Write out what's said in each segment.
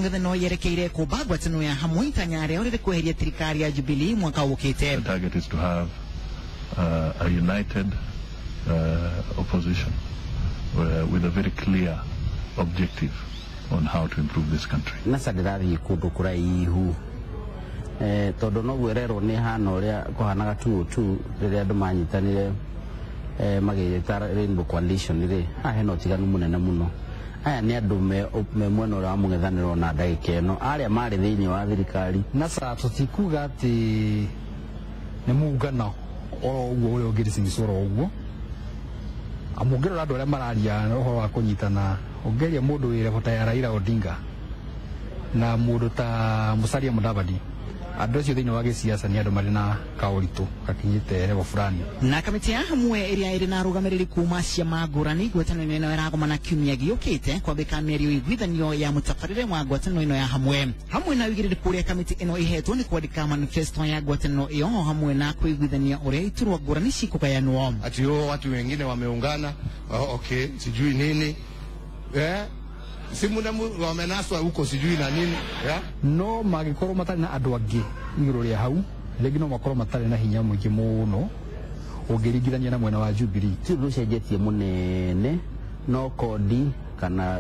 mũng'ethanĩro yerekeire kũmba ngwatanĩro ya hamwe itanya rĩao rĩrĩ kweheria thirikari ya Jubilee mwaka ũkĩte. The target is to have a united opposition with a very clear objective on how to improve this country. NASA ndĩrathiĩ kũndũ kũraihu tondũ noguo ĩrerwo nĩ hana ũrĩa kũhanaga 202 rĩrĩa andũ manyitanire magĩĩta Rainbow Coalition rĩ, haha hena ũtiganu mũnene mũno. Aya nĩ andũ me mwena ũrĩa wa mũng'ethanĩro na ndagĩka ĩno, arĩa marĩ thĩinĩ wa thirikari. NASA tũtikuga atĩ nĩ muungano oro ũguo ũrĩa ũngĩricimicwo oro ũguo, amu ũngĩrora andũ arĩa mararia ũhoro wa kũnyitana, ũngĩaria mũndũ wĩ level ta ya Raila Odinga na mũndũ ta Musalia Mudavadi, andũ acio thĩinĩ wa gĩsiasa nĩ andũ marĩ na kaũritũ gakinyĩte level fulani. Na kamĩtĩ ya hamwe ĩrĩa ĩrĩ na arũgamĩrĩri kuma ciama ngũrani ngwatanĩro ĩno ĩragomana kiumia gĩũkĩte kwambĩka mĩario iguithanio ya mũtabarĩre wa ngwatanĩro ĩno ya hamwe, hamwe na ũigĩrĩrĩku ũrĩa kamĩtĩ ĩno ĩhetwo nĩ kwandĩka manifesto ya ngwatanĩro ĩyo, hamwe na kũiguithania ũrĩa iturwa ngũrani cikũgayanwo. Ati watu wengine wameungana, okay, sijui nini si wamenaswa huko sijui na nini yeah? No mangĩkorwo matarĩ na andũ angĩ igũrũ rĩa hau, rĩngĩ no makorwo matarĩ na hinya mũingĩ mũno ũngĩringithania na mwena wa Jubilee. Ti ũndũ ũcenjetie mũnene, no kodi kana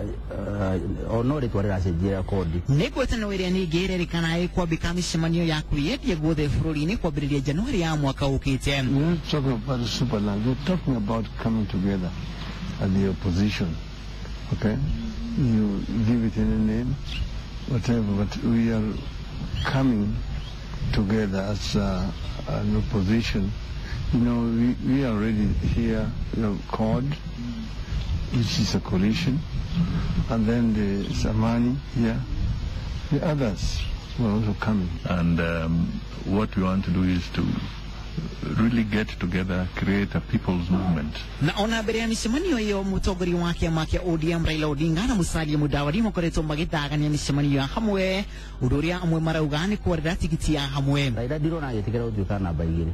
no rĩtwa rĩracenjia kodi. Nĩ ngwatanĩro ĩrĩa ningĩ ĩrerĩkana ĩkwambĩka mĩcemanio ya kwĩyendia guothe bũrũri-inĩ kwambĩrĩria Januari ya mwaka ũkĩte. We're not talking about the superland, we're talking about coming together as the opposition. Okay? You give it any name, whatever, but we are coming together as an opposition. You know, we are already here, we have CORD, which is a coalition, and then the Samani here, the others were also coming. And what we want to do is to really get together, create a people's movement. Na ona mbere ya mĩcemanio ĩyo, mũtongoria wa kĩama kĩa ODM Raila Odinga na Musalia Mudavadi makoretwo magĩthagania mĩcemanio ya hamwe, ũndũ ũrĩa amwe marauga nĩ kwarĩra tigiti ya hamwe. Raila ndirona agĩtĩkĩra gũtuĩka namba igĩrĩ,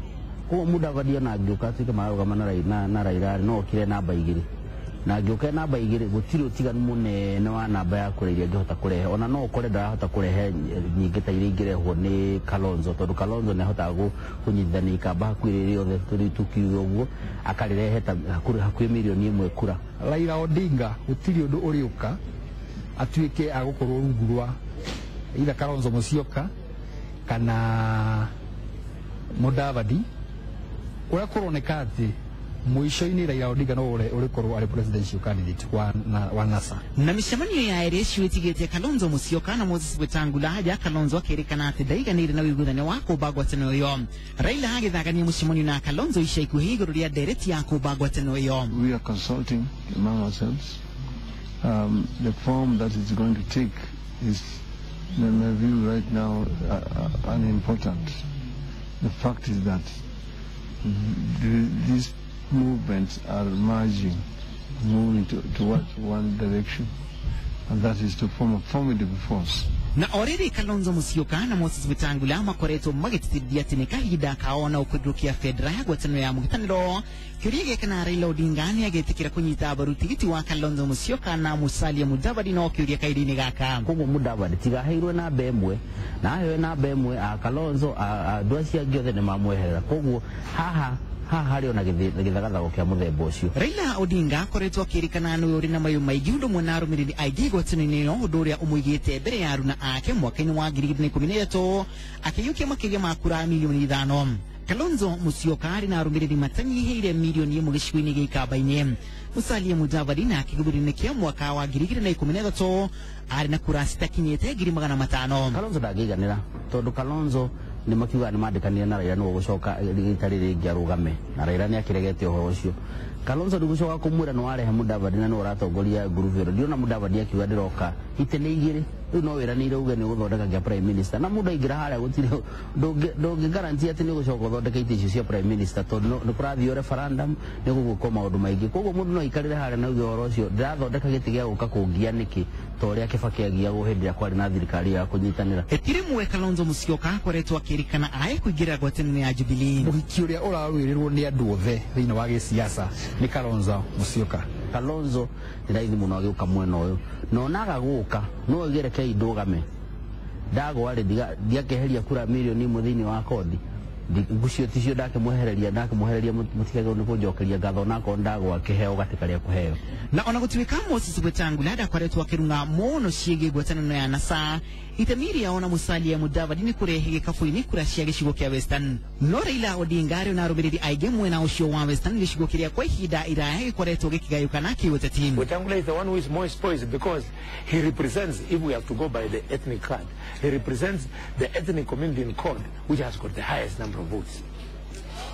koguo Mudavadi ona angĩũka atuĩke mararũgama na Raila no okire namba igĩrĩ, na angĩũka namba igĩrĩ gũtirĩ ũtiganu mũnene wa namba ya kũrĩa iria angĩhota kũrehe, ona no ũkore ndarahota kũrehe nyingĩ ta iria ingĩrehwo nĩ Kalonzo, tondũ Kalonzo nĩahotaga kũnyitithania ikamba hakuhĩ rĩothe tũrĩ tukiuga ũguo akarĩrehe ta hakuhĩ mirioni 1 kura. Raila Odinga gũtirĩ ũndũ ũrĩũka atuĩke agũkorwo rungu rwa either Kalonzo Musyoka kana Mudavadi, ũrĩa kũroneka atĩ mwisho-inĩ Raila Odinga no ũrĩkorwo arĩ presidential candidate wa NASA. Na mĩcemanio ya erĩ icio ĩtigĩte Kalonzo Musyoka na Moses Wetangula haja Kalonzo akĩrĩkana atĩ ndaiganĩire na ũiguithanio wa kũmba ngwatanĩro ĩyo. Raila agĩthagania mũcemanio na Kalonzo ica ikuhĩ igũrũ rĩa ndereti ya kũmba ngwatanĩro ĩyo. We are consulting among ourselves. The form that it's going to take is, in my view right now, unimportant. The fact is that these movements are merging, moving towards one direction, and that is to form a formidable force. Na orĩrĩ Kalonzo Musyoka na Moses Wetangula makoretwo magĩtĩtithia atĩ nĩ kahinda kao na ũkũndũkia bendera ya ngwatanĩro ya mũng'ethanĩro. Kĩũria gĩkĩ kana Raila Odinga nĩagĩtĩkĩra kũnyita mbaru tigiti wa Kalonzo Musyoka na Musalia Mudavadi no kĩũria kahinda-inĩ gaka. Koguo Mudavadi tigaheirwe namba ĩmwe, na ahewe namba ĩmwe a Kalonzo andũ acio angĩ othe nĩmamweherera, koguo haha harĩ ona gĩthagathago kĩa mũthemba ũcio. Raila Odinga akoretwo akĩrĩkana nĩwe ũrĩ na mayũ maingĩ ũndũ ũmwe na arũmĩrĩri aingĩ ngwatanĩro-inĩ ĩno, ũndũ ũrĩa ũmũigĩte mbere ya aruna ake mwaka-inĩ wa 2013 akĩiyũkia makĩria ma kura milioni 5. Kalonzo Musyoka arĩ na arũmĩrĩri matanyihĩire milioni 1 gĩcigo-inĩ gĩa Ikamba-inĩ. Musalia Mudavadi nake gĩthurano-inĩ kĩa mwaka wa 2013 arĩ na kura citakinyĩte 500,000. Kalonzo ndangĩiganĩra tondũ Kalonzo nĩ makiuga nĩ mandĩkanire na Raila nĩwe gũcoka rita rĩrĩ rĩngĩ arũgame, na Raila nĩ akĩregete ũhoro ũcio. Kalonzo ndũgũcoka kũmwĩra nĩ warehe Mudavadi na nĩwe ũratongoria ngurubu ĩno. Ndĩrona Mudavadi akiuga ndĩroka itĩ nĩ igĩrĩ, rĩu no wĩranĩire uge nĩ ũgũthondeka kĩa prime minister, na mũndũ aingĩra harĩa gũtirĩ ndũngĩ guarantee atĩ nĩ ũgũcoka ũthondeke itĩ icio cia prime minister, tondũ nĩ kũrathiĩ referendum, nĩ gũgũkwo maũndũ maingĩ. Koguo mũndũ no aikarĩre harĩa na auge ũhoro ũcio ndĩrathondeka gĩtĩ gĩa gũka kũngia nĩkĩ, ta ũrĩa Kibaki agiagwo hĩndĩ ĩrĩa kwarĩ na thirikari ya kũnyitanĩra. Ĩtirĩ mwe Kalonzo Musyoka akoretwo akĩrĩkana ae kũingĩra ngwatanĩro ya Jubilee. Mũhiki ũrĩa ũrarũĩrĩrwo nĩ andũ othe thĩinĩ wa gĩsiasa nĩ Kalonzo Musyoka. Kalonzo nĩ raithi mũno agĩũka mwena ũyũ na onaga gũka no oige rekei ndũgame ndagwa rĩ ndiakeheria kura mirioni ĩmwe thĩinĩ wa kodi ngucio ticio ndakĩmwehereria mũtigagĩrwo nĩ kũnjokeria ngatho onakorwo ndagwa kĩheo gatĩ karĩa kũheo. Na ona gũtuĩka Moses Wetangula ndakoretwo akĩrung'a mũno ciĩgiĩ ngwatanĩro ya NASA itemi rĩao na Musalia Mudavadi nĩ kũrehe gĩkabũ-inĩ kura cia gĩcigo kĩa Western. No Raila Odinga arĩ na arũmĩrĩri aingĩ mwena ũcio wa Western, gĩcigo kĩrĩa kwa ihinda iraya gĩkoretwo gĩkĩgayũkana kĩũteti. Wetangula is the one who is more exposed because he represents, if we have to go by the ethnic card, he represents the ethnic community in CORD, which has got the highest number of votes.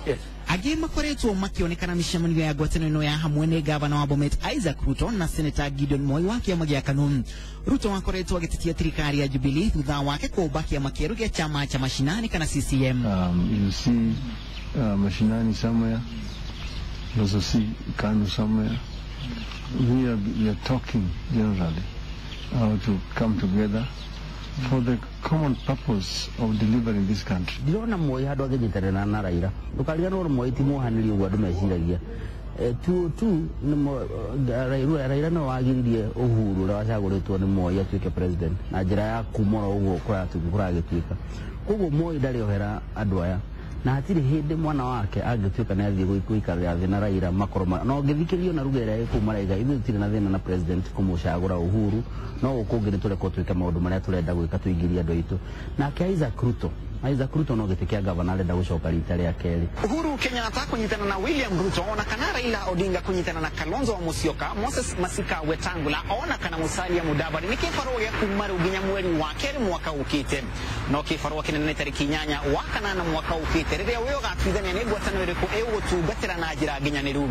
Yes. Angĩ makoretwo makĩonekana mĩcemanio ya ngwatanĩro ya hamwe nĩ gavana wa Bomet Isaac Ruto na Senator Gideon Moi wa kĩama gĩa KANU. Ruto akoretwo agĩtetia thirikari ya Jubilee thutha wake kũũmba kĩama kĩerũ gĩa chama cha mashinani kana CCM. You see mashinani somewhere, you also see KANU somewhere. We are talking generally how to come together for the common purpose of delivering this country. Ndirona Moi handũ angĩnyitanĩra na Raila. Ndũkariganĩrwo Moi ti mwohanĩri ũguo andũ meciragia. 2002 Raila nĩwe wagiririe Uhuru ũrĩa wacagũrĩtwo nĩ Moi atuĩke president na njĩra ya kumora ũguo kũragĩtuĩka. Koguo Moi ndarĩ ohera andũ aya na hatirĩ hĩndĩ mwana wake angĩtuĩka nĩ athiĩ gũikarĩra thĩ na Raila makorwo no ngĩthikĩrio na ruga ĩrĩa ĩkũu maraiga ithuĩ tũtirĩ na thĩna na president kũmũcagũra Uhuru no gũkũ ũngĩ nĩ tũrekwo twĩke maũndũ marĩa tũrenda gwĩka tũingĩrie andũ aitũ. Nake Isaac Ruto no gĩtĩ kĩa gavana arenda gũcoka rita rĩa kerĩ. Uhuru Kenyatta kũnyitana na William Ruto ona kana Raila Odinga kũnyitana na Kalonzo wa Musyoka, Moses Masika Wetangula ona kana Musalia Mudavadi nĩ kĩbarũa gĩa kuma rĩu nginya mweri wa kerĩ mwaka ũkĩte. No kĩbarũa kĩnene nĩ tarĩki 8 wa kanana mwaka ũkĩte rĩrĩa we ũgatuithania nĩ ngwatanĩro ĩrĩkũ ĩgũtungatĩra na njĩra nginyanĩru.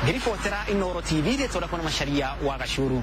Ngĩribotera Inooro TV rĩtwa rĩakwa nĩ Macharia wa Gacuru.